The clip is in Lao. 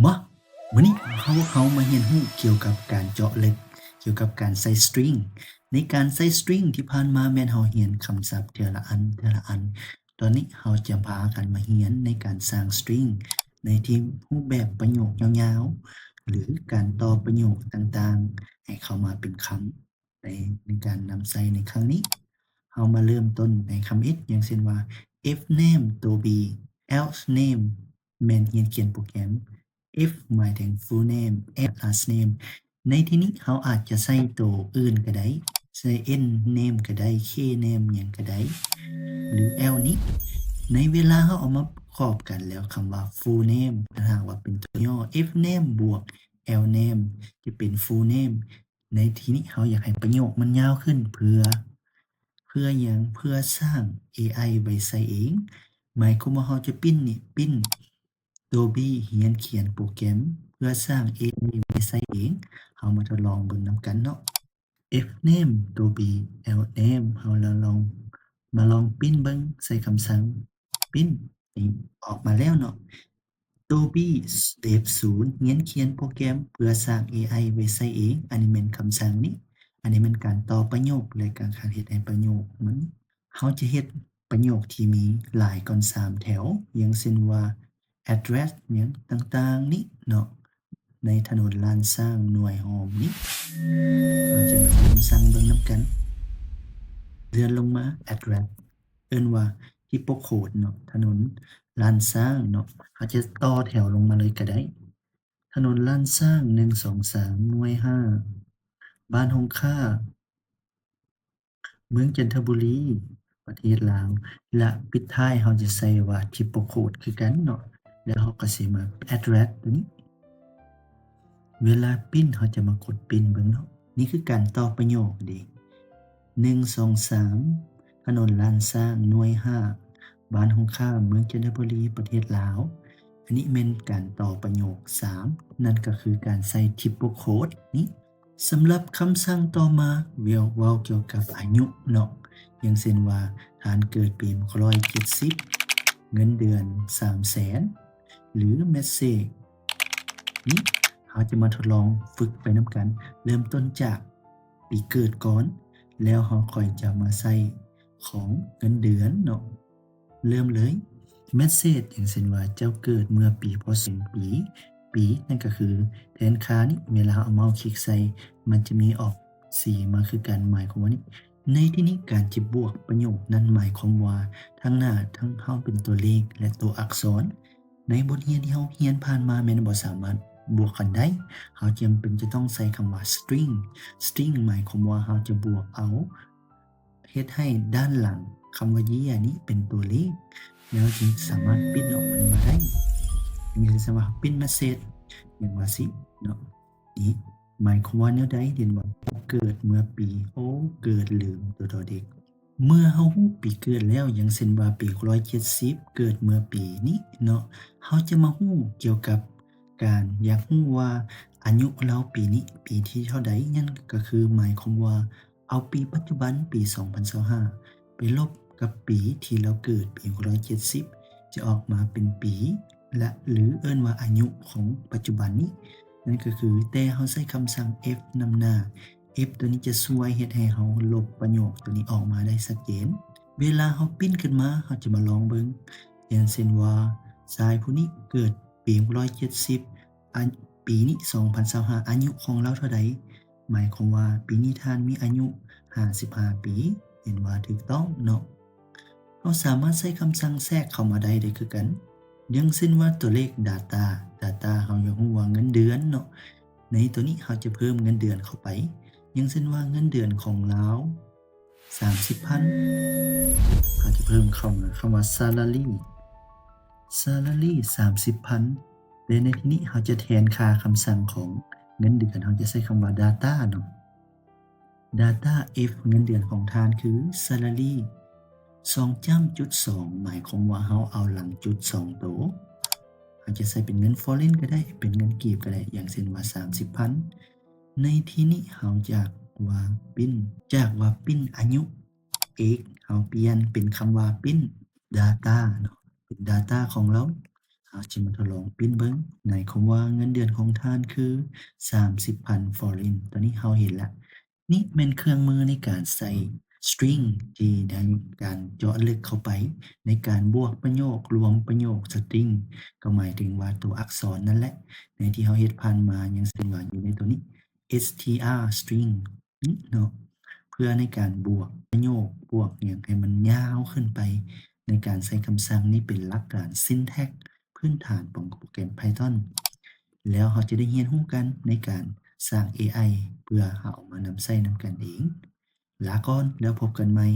ມາ ມື້ນີ້ເຮົາ ເຮົາມາຮຽນຮູ້ກ່ຽວກັບການເຈາະເຫຼັກ ກ່ຽວກັບການໃສ່ string. ໃນການໃສ່ string ທີ່ຜ່ານມາແມ່ນເຮົາຮຽນຄຳສັບເທື່ອລະອັນ ເທື່ອລະອັນ. ຕອນນີ້ເຮົາຈະພາກັນມາຮຽນໃນການສ້າງ string ໃນທີ່ຮູບແບບປະໂຫຍກຍາວໆ ຫຼື ການຕໍ່ປະໂຫຍກຕ່າງໆ ໃຫ້ເຂົ້າມາເປັນຄຳ. ໃນ ໃນການນຳໃຊ້ໃນຄັ້ງນີ້ ເຮົາມາເລີ່ມຕົ້ນໃນຄຳ if ຢ່າງເຊັ່ນວ່າ if name ຕົວ b, else name ແມ່ນຮຽນຂຽນໂປຣແກຣມ, if ໝາຍເຖິງ full name, else last name. ໃນທີ່ນີ້ເຮົາອາດຈະໃຊ້ໂຕອື່ນກໍໄດ້, ໃຊ້ n name ກໍໄດ້, k name ຫຍັງກໍໄດ້ ຫຼື else ນີ້. ໃນເວລາເຮົາເອົາມາປະກອບກັນແລ້ວ, ຄຳວ່າ full name ຖ້າຫາກວ່າເປັນຕົວຫຍໍ້, if name ບວກ else name ຈະເປັນ full name. ໃນທີ່ນີ້ເຮົາຢາກໃຫ້ປະໂຫຍກມັນຍາວຂຶ້ນ ເພື່ອ ເພື່ອຫຍັງ? ເພື່ອສ້າງ ເອໄອ ໄວ້ໃຊ້ເອງ. ໝາຍຄວາມວ່າເຮົາຈະ print ນີ້ print ຕົວ b ຮຽນຂຽນໂປຣແກຣມ ເພື່ອສ້າງ ເອໄອ ໄວ້ໃຊ້ເອງ. ເຮົາມາທົດລອງເບິ່ງນຳກັນເນາະ. if name ຕົວ b, else name ເຮົາລະລອງ ມາລອງ print ເບິ່ງ ໃສ່ຄຳສັ່ງ print ນີ້ອອກມາແລ້ວເນາະ. ຕົວ b step ສູນ ຮຽນຂຽນໂປຣແກຣມເພື່ອສ້າງ ເອໄອ ໄວ້ໃຊ້ເອງ. ອັນນີ້ແມ່ນຄຳສັ່ງນີ້, ອັນນີ້ແມ່ນການຕໍ່ປະໂຫຍກ ແລະ ການເຮັດໃຫ້ປະໂຫຍກມັນ ເຮົາຈະເຮັດປະໂຫຍກທີ່ມີຫຼາຍກ່ອນສາມແຖວ ຢ່າງເຊັ່ນວ່າ address ຫຍັງຕ່າງໆນີ້ເນາະ, ໃນຖະໜົນລ້ານຊ້າງ ໜ່ວຍຫອມນີ້ ເຮົາຈະມາເບິ່ງນຳກັນ. ເລື່ອນລົງມາ address ເອີ້ນວ່າ triple code ເນາະ, ຖະໜົນລ້ານຊ້າງເນາະ, ເຮົາຈະຕໍ່ແຖວລົງມາເລີຍກໍໄດ້. ຖະໜົນລ້ານຊ້າງ ໜຶ່ງ ສອງ ສາມ ໜ່ວຍຫ້າ ບ້ານຫົງຄ້າ ເມືອງຈັນທະບູລີ ປະເທດລາວ ແລະ ປິດທ້າຍເຮົາຈະໃສ່ວ່າ triple code ຄືກັນເນາະ, ແລ້ວເຮົາກໍຊິມາ address ຕົວນີ້. ເວລາ print ເຮົາຈະມາກົດ print ເບິ່ງເນາະ. ນີ້ຄືການຕໍ່ປະໂຫຍກເດ້. ໜຶ່ງ ສອງ ສາມ ຖະໜົນລ້ານຊ້າງ ໜ່ວຍຫ້າ ບ້ານຫົງຄ້າ ເມືອງຈັນທະບູລີ ປະເທດລາວ. ອັນນີ້ແມ່ນການຕໍ່ປະໂຫຍກສາມ ນັ້ນກໍຄືການໃສ່ triple code ນີ້. ສຳລັບຄຳສັ່ງຕໍ່ມາ ເວົ້າ ເວົ້າກ່ຽວກັບອາຍຸເນາະ, ຢ່າງເຊັ່ນວ່າ ທ່ານເກີດປີໜຶ່ງພັນເກົ້າຮ້ອຍເຈັດສິບ ເງິນເດືອນສາມແສນ ຫຼື message ນີ້ ເຮົາຈະມາທົດລອງຝຶກໄປນຳກັນ. ເລີ່ມຕົ້ນຈາກປີເກີດກ່ອນ ແລ້ວເຮົາຄ່ອຍຈະມາໃສ່ຂອງເງິນເດືອນເນາະ. ເລີ່ມເລີຍ message ຢ່າງເຊັ່ນວ່າ ເຈົ້າເກີດເມື່ອປີ ພ.ສ. ປີ ປີ ນັ້ນກໍຄືແທ່ນຄ່ານີ້ ເວລາເຮົາເອົາເມົາຄລິກໃສ່ ມັນຈະມີອອກສີມາຄືກັນ, ໝາຍຄວາມວ່ານີ້ ໃນທີ່ນີ້ການຈະບວກປະໂຫຍກນັ້ນ ໝາຍຄວາມວ່າທາງໜ້າທັງເຮົາເປັນຕົວເລກ ແລະ ຕົວອັກສອນ. ໃນບົດຮຽນທີ່ເຮົາຮຽນຜ່ານມາແມ່ນບໍ່ສາມາດບວກກັນໄດ້, ເຮົາຈຳເປັນຈະຕ້ອງໃຊ້ຄຳວ່າ string. string ໝາຍຄວາມວ່າເຮົາຈະບວກເອົາ ເຮັດໃຫ້ດ້ານຫຼັງຄຳວ່າ year ນີ້ເປັນຕົວເລກ ແລ້ວຈຶ່ງສາມາດ print ອອກມາໄດ້. ມີສຳລັບ print message ຢ່າງວ່າຊີ້ເນາະ. ນີ້ໝາຍຄວາມວ່າແນວໃດ? ເຫັນບໍ່? ເກີດເມື່ອປີ ໂອ້ ເກີດ ລືມຕົວດອເດັກ. ເມື່ອເຮົາຮູ້ປີເກີດແລ້ວ ຢ່າງເຊັ່ນວ່າ ປີໜຶ່ງພັນເກົ້າຮ້ອຍເຈັດສິບ ເກີດເມື່ອປີນີ້ເນາະ, ເຮົາຈະມາຮູ້ກ່ຽວກັບການຢາກຮູ້ວ່າອາຍຸລາວປີນີ້ ປີທີ່ເທົ່າໃດ, ນັ້ນກໍຄືໝາຍຄວາມວ່າ ເອົາປີປັດຈຸບັນ ປີສອງພັນຊາວຫ້າ ໄປລົບກັບປີທີ່ລາວເກີດ ປີໜຶ່ງພັນເກົ້າຮ້ອຍເຈັດສິບ ຈະອອກມາເປັນປີ ແລະ ຫຼື ເອີ້ນວ່າອາຍຸຂອງປັດຈຸບັນນີ້. ນັ້ນກໍຄື ແຕ່ເຮົາໃຊ້ຄຳສັ່ງ if ນຳໜ້າ, if ຕົວນີ້ຈະຊ່ວຍເຮັດໃຫ້ເຮົາລົບປະໂຫຍກຕົວນີ້ອອກມາໄດ້ຊັດເຈນ. ເວລາເຮົາ print ຂຶ້ນມາ ເຮົາຈະມາລອງເບິ່ງ, ຢ່າງເຊັ່ນວ່າ ຊາຍຜູ້ນີ້ເກີດປີໜຶ່ງພັນເກົ້າຮ້ອຍເຈັດສິບ ອາ ປີນີ້ ສອງພັນຊາວຫ້າ ອາຍຸຂອງລາວເທົ່າໃດ? ໝາຍຄວາມວ່າປີນີ້ທ່ານມີອາຍຸຫ້າສິບຫ້າປີ, ເຫັນວ່າຖືກຕ້ອງເນາະ. ເຮົາສາມາດໃຊ້ຄຳສັ່ງແຊກເຂົ້າມາໄດ້ ໄດ້ຄືກັນ. ຢ່າງເຊັ່ນວ່າຕົວເລກ data, data ເຮົາຢາກຮູ້ວ່າເງິນເດືອນເນາະ, ໃນຕົວນີ້ເຮົາຈະເພີ່ມເງິນເດືອນເຂົ້າໄປ. ຢ່າງເຊັ່ນວ່າເງິນເດືອນຂອງລາວ ສາມສິບພັນ ເຮົາຈະເພີ່ມເຂົ້າມາຄຳວ່າ salary, salary ສາມສິບພັນ ແລະ ໃນທີ່ນີ້ເຮົາຈະແທນຄ່າຄຳສັ່ງຂອງເງິນເດືອນ, ເຮົາຈະໃຊ້ຄຳວ່າ data ເນາະ. data if ເງິນເດືອນຂອງທ່ານຄື salary ສອງຈ້ຳຈຸດສອງ ໝາຍຄວາມວ່າເຮົາເອົາຫຼັງຈຸດສອງໂຕ. ເຮົາຈະໃສ່ເປັນເງິນຟໍລິນກໍໄດ້, ເປັນເງິນກີບກໍໄດ້, ຢ່າງເຊັ່ນວ່າ ສາມສິບພັນ. ໃນທີ່ນີ້ເຮົາຈາກວ່າ print, ຈາກວ່າ print ອາຍຸ x ເຮົາປ່ຽນເປັນຄຳວ່າ print data ເນາະ, ເປັນ data ຂອງລາວ. ເຮົ ເຮົາຈະມາທົດລອງປິ່ນເບິ່ງ ໃນຄວາມວ່າເງິນເດືອນຂອງທ່ານຄືສາມສິບພັນຟອຣິນ. ຕອນນີ້ເຮົາເຫັນລະ. ນີ້ແມ່ນເຄື່ອງມືໃນການໃສ່ string ທີ່ໄດ້ການເຈາະເລິກເຂົ້າໄປໃນການບວກປະໂຫຍກ, ລວມປະໂຫຍກ, string ກໍໝາຍເຖິງວ່າຕົວອັກສອນນັ້ນແຫຼະ ໃນທີ່ເຮົາເຮັດຜ່ານມາ ຍັງເຊັ່ນວ່າຢູ່ໃນຕົວນີ້ str string ນີ້ເນາະ ເພື່ອໃນການບວກປະໂຫຍກ, ບວກຫຍັງໃຫ້ມັນຍາວຂຶ້ນໄປ ໃນການໃຊ້ຄຳສັ່ງນີ້ເປັນຫຼັກການ syntax ພື້ນຖານຂອງໂປຣແກຣມ Python. ແລ້ວເຮົາຈະໄດ້ຮຽນຮູ້ກັນໃນການສ້າງ ເອໄອ ເພື່ອເຮົາເອົາມານຳໃຊ້ນຳກັນເອງ. ລາກ່ອນ ແລ້ວພົບກັນໃໝ່.